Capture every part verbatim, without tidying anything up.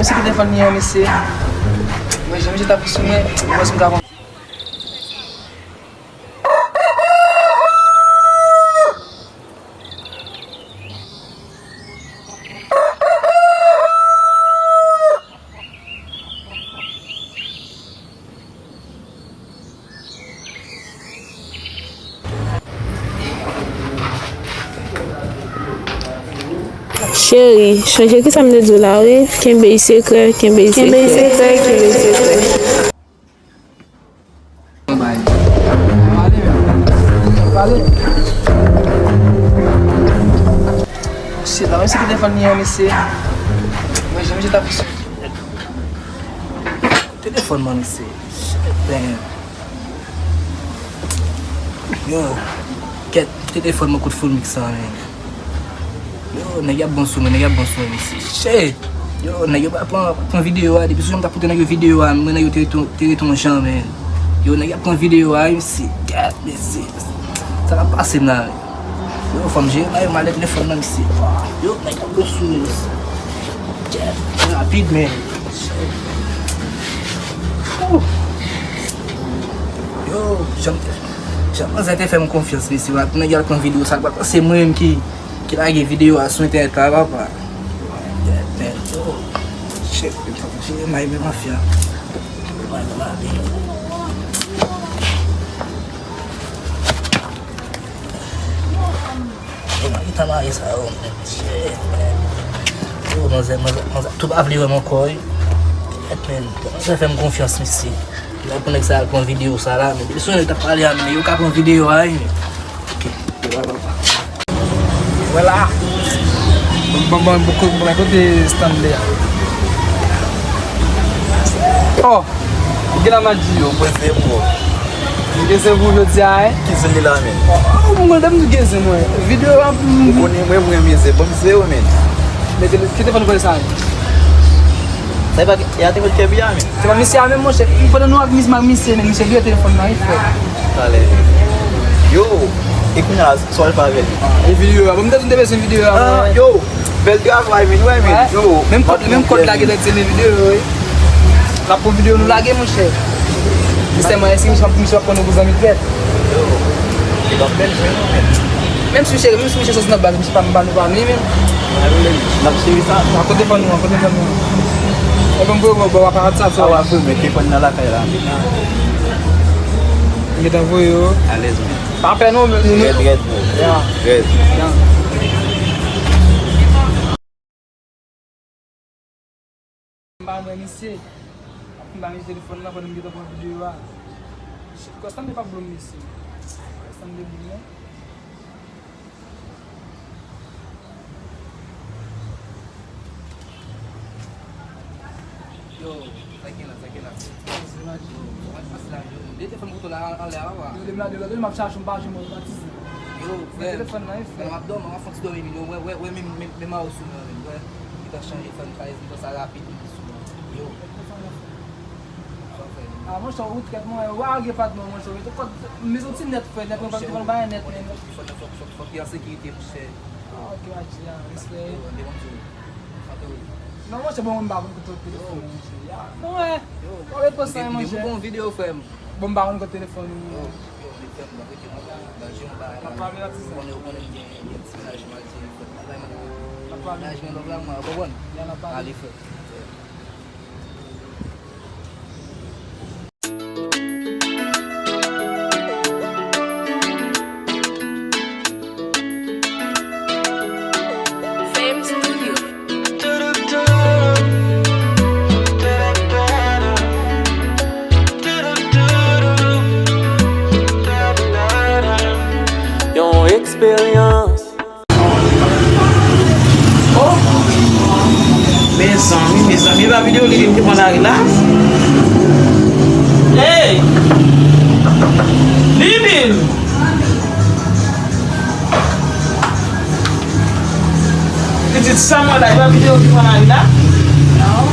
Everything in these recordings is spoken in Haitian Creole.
Mesye ki te fann li an, mesye. Mwen, jan misye t ap ri sou mwen, mwen, si m ka pran. Cheri, sonje kisa m te di w la, wi. Kenbe l sekrè, kenbe l sekrè. Kenbe l sekrè, kenbe l sekrè. Pale, pale. Shit, la, mesye ki te fann li an, mesye. Mwen, jan misye t ap ri sou telefòn mwen, mesye. Shit, man. Yo, kèt, telefòn mwen kout foulmik sa, man. Yo, nèg y ap bon sou mwen, nèg y ap bon sou mwen, mesye. Shit! Yo, nèg yo pa pran, pran videyo a, depi sou jan m t ap pote nèg yo videyo a, mwen nèg yo te ret on, te ret on jan, man. Yo, nèg y ap pran videyo a, wi, mesye. Gad, mesye. Sa k ap pase m la, man. Yo, fò m jere bagay yo, m ale telefòn nan, mesye. Yo, nèg y ap bon sou mwen, mesye. Gad, rapid, man. Shit. Ooh. Yo, jan, jan manzè te fè m konfyans, mesye, w ap nèg y al pran videyo sa, w ap panse mwen menm ki, ki lage videyo a sou entènèt la, papa. Yo, shit, yo, fòk m jere may men mafya. May men mafya. Yo, mwen gentan mare sa yo, men, shit, man. Yo, manzè, manzè, manzè tou pa vle wè m ankò, wi. Kèt, man. Manzè fè m konfyans, mesye. Lè pou nèg sa al pran videyo sa la, men depi sou nèg t ap pale a, men yo ka pran videyo a, wi, men. Ok, yo pa papa. Wè la. Bon, bon, bon, bon, bon, kote Stanley a? Oh! Ou gen la m a di yo. Ou gen zen pou ou jodi a, en? Ki zen li la menm? Oh, mwen menm m gen zen mwen. Videyo a pou mwen. Ou konnen mwen, mwen renmen zen. Ban m zen yo, men. Men ki telefòn vòlè sa a? Sa e pa, e a telefòn Kèbi a, men. Se pa misye a menm, monchè. Pandan nou ak misye, misye, men misye vire telefòn nan, wi, frè. Talè. Yo, e kounye a, sa w al fè avè l? E videyo a. Bon, m te di m te bezwen videyo a, mwen. Yo, bèl travay, men, wè, men. Yo, menm kòd, menm kòd la gentan ti men videyo, wi. N ap pran videyo nou lage, monchè. Jistèman, èske misye ap, misye ap pran nou pou zanmi trèt? Yo, li p ap bèl jwe non, men. Menm si misye, menm si misye soti nan baz, misye pa, pa nou pa ni menm. N ap sere sa. An kote fò nou, an kote fò nou. Ebyen, m voye w bò aparat sa, sa. A w ap voye, men telefòn nan lakay la. M gentan voye yo. Alèz, men. Pa pè non, men nou, nou. Rèd, rèd, bro. Ya. Rèd. Ya. M pa wè misye. Ap m ba misye telefòn nan pandan m gentan pran videyo a. Shit, Kòstan de pa blòm misye. Kòstan de blòm non. Yo, sa gen la, sa gen la. Yo, kòman se pase la, yo? M te te fè m foto la anlè a, wa. Yo, depi m la, depi m ap chache m pa jwenn mwen, m ap atize. Yo, frè. Men telefòn nan, wi, frè. Mwen m ap dòmi, m ap fè yon ti dòmi, men wè, wè, wè, men, men, men mawo sou mwen, men, wè. Li t ap chanje fè m kalèz, li t ap sa rapid, li sou mwen. Yo. Sa w fè, men? A, monchè, ou trèt, mwen, ou pa gen patnè, monchè, ou rete kòd, men se yon ti nèt, frè, nèt, mwen pa gen nèt, men. Fòk, fòk, fòk, fòk li an sekirite, monchè. Ah, ok, Adji, ah, respè. Yo, m te konn di w. Sa tou. Non, monchè, bon, m pa konn kote w telefòn, monchè. Ya, non, eh. Yo, ou ret konsa, monchè. M te bon videyo, frè m. Bon, m pa konn kote telefòn ou. Yo, yo, m te fè m, ba, rete, m ap, ba, jwe yon bagay la. N ap pale la, ti sè. Ou konnen, ou konnen m gen, gen ti menaj m al di, frè. Bagay mwen. N ap pale. Menaj mwen, lòv la, mwen, ou konprann? Ya, n ap pale. Ale, frè. Yon eksperyans. Oh! Mezanmi, mezanmi, e pa videyo li vin te pran lari la? Hey! Li vin! Pitit sa mwen la, e pa videyo ki pran lari la? Non,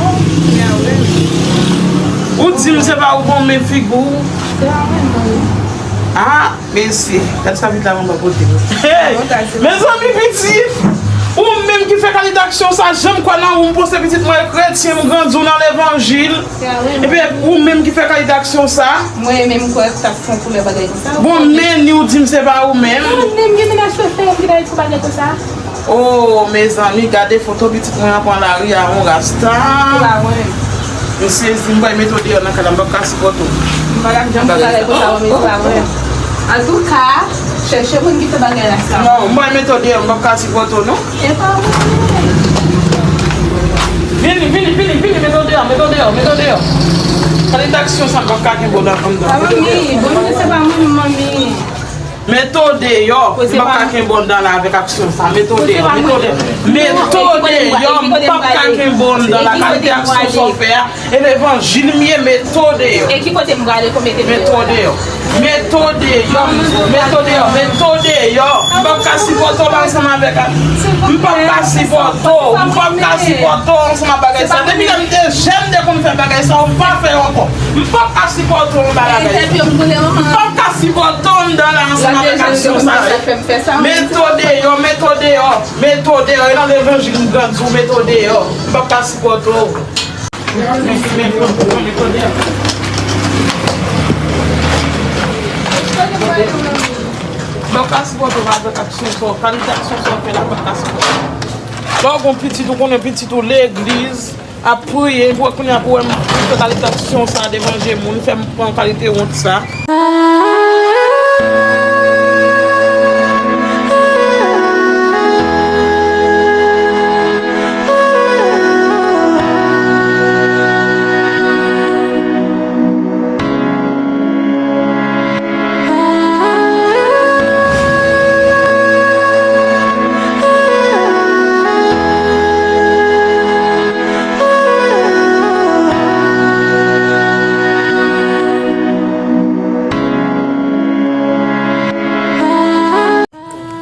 mwen. Ou di m se pa ou bon men figi w. Se pa mwen, non. Ah! Mesye, gad sa vit la manman pote. Hey! Mezanmi pitit! Ou menm Ki fè kalite aksyon sa? Janm kwè nan ou, m panse pitit mwen kretyen, m grandi w nan levanjil. Epi ou menm ki fè kalite aksyon sa? Mwen menm kwè k t ap fè yon koulè bagay konsa. Bon, men ni w di m se pa ou menm. Mwen menm gen menaj mwen fè yon bagay konsa. Oh, mezanmi, gade foto pitit mwen an pran lari a yon rasta. Mesye, si m bay mete w deyò nan kay la, m p ap ka sipòte w. M pa t ap janm fè bagay konsa, mwen, mete w la, mwen. Antouka, chèche moun ki fè bagay la sa. Non, m bay mete w deyò, m p ap ka sipòte w, non. E pa mwen. Vini, vini, vini, vini, mete w deyò, mete w deyò, mete w deyò. Kalite aksyon sa, m p ap ka kenbe w nan anndan. A, manmi, bon, se pa mwen, manmi. Mete w deyò, m p ap ka kenbe w anndan la avèk aksyon sa. Mete w deyò, mete w deyò. Mete w deyò, m p ap ka kenbe w anndan la. Kalite aksyon sa w fè a, e levanjil m ye, mete w deyò. E ki kote m prale pou mete m deyò? Mete w deyò. Mete w deyò, m di, mete w deyò, mete w deyò. M p ap ka sipòte w la ansanm avèk, m p ap ka sipòte w, m p ap ka sipòte w ansanm ak bagay sa. Depi lè m te jèn, m te konn fè bagay sa, w pa fè yo ankò. M p ap ka sipòte w anba bagay sa. M p ap ka sipòte w anndan la ansanm avèk aksyon sa yo. Mete w deyò, mete w deyò, mete w deyò. E nan levanjil m grandi, w mete w deyò. M p ap ka sipòte w. M p ap ka sipòte w avèk aksyon sa w, kalite aksyon sa w fè la, m p ap ka sipòte w. Lè w gon pitit, ou konnen pitit ou legliz, ap priye, pou wè kounye a pou wè m fè kalite aksyon sa devan je moun, fè m pran kalite wont sa.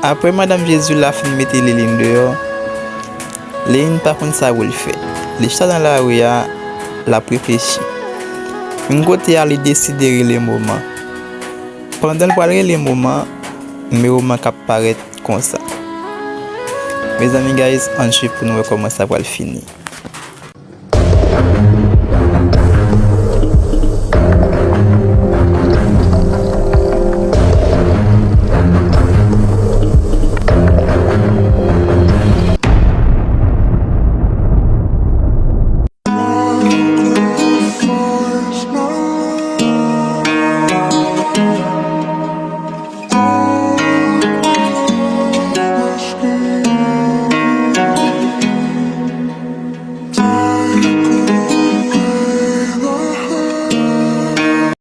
Apre madanm Jezi la fin mete Lilin deyò, Lilin pa konn sa pou l fè. Li chita nan lari a, l ap reflechi. Yon kote a, li deside rele Moman. Pandan l pral rele Moman, men Moman k ap parèt konsa. Mezanmi, guys, ann swiv pou n wè kòman sa pral fini.